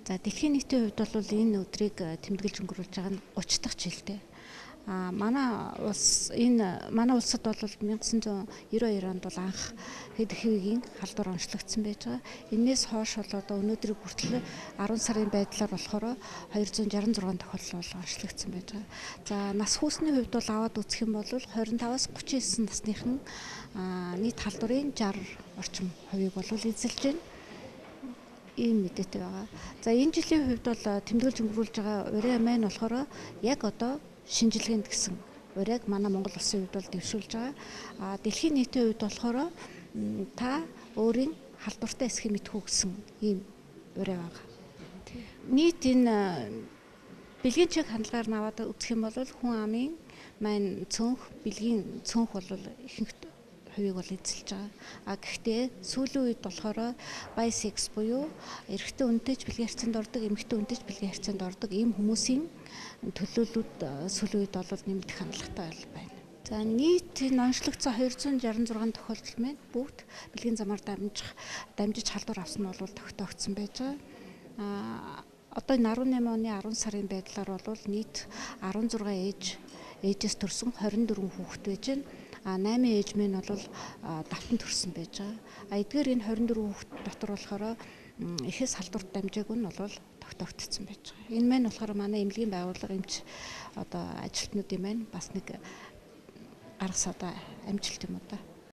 За, дэлхийн нийтийн хувьд бол энэ өдрийг тэмдэглэж өнгөрүүлж байгаа нь 30 дахь жилдээ. Манай улс энэ манай улсад бол 1992 онд бол анх HIV-ийн халдвар онцлогдсон байж байгаа. Энээс хойш бол одоо өнөөдрийг хүртэл 10 сарын байдлаар болохоор 266 тохиолдол бол онцлогдсон байж байгаа. За, нас хүүсний хувьд бол аваад үзэх юм бол 25-аас 39 насныхан нийт халдварын 60 орчим хувийг бол эзэлж байна. Ийм мэдээтэй байгаа. За, энэ жилийн хувьд бол тэмдэглэж өнгөрүүлж байгаа урай маань болохоор яг одоо шинжилгээнд гэсэн урайг манай Монгол улсын хувьд бол дэвшүүлж байгаа. А дэлхийн нийтийн хувьд болохоор та өөрийн халдвартай эсхийг мэдэх үү гэсэн ийм урай байгаа. Нийт энэ бэлгийн чиг хандлагаар нь аваад үзэх юм бол хүн амын маань цөөнх, бэлгийн цөөнх бол ихэнх хувийг бол эзэлж байгаа. А гэхдээ сүүлийн үед болохоор bisex буюу эрэгтэй хүнтэй ч бэлгийн харьцаанд ордог, эмэгтэй хүнтэй ч бэлгийн харьцаанд ордог ийм хүмүүсийн төлөөллүүд сүүлийн үед бол нэмэгдэх хандлагатай байна. За, нийт энэ онцлогдсон 266 тохиолдол маань бүгд бэлгийн замаар дамжиж халдвар авсан нь бол тогтоогдсон байж байгаа. Одоо энэ 18 оны 10 сарын байдлаар бол нийт 16 ээжээс төрсэн 24 хүүхэд байж байна. 8 ээж минь бол давтан төрсэн байж байгаа. А эдгээр энэ 24 хүүхэд дотор болохоор эхэс халдварт дамжаагүй нь бол тогтоогдсон байж байгаа. Энэ маань болохоор манай эмнэлгийн байгууллага эмч одоо ажилтнуудын маань бас нэг гаргасан одоо амжилт юм уу да.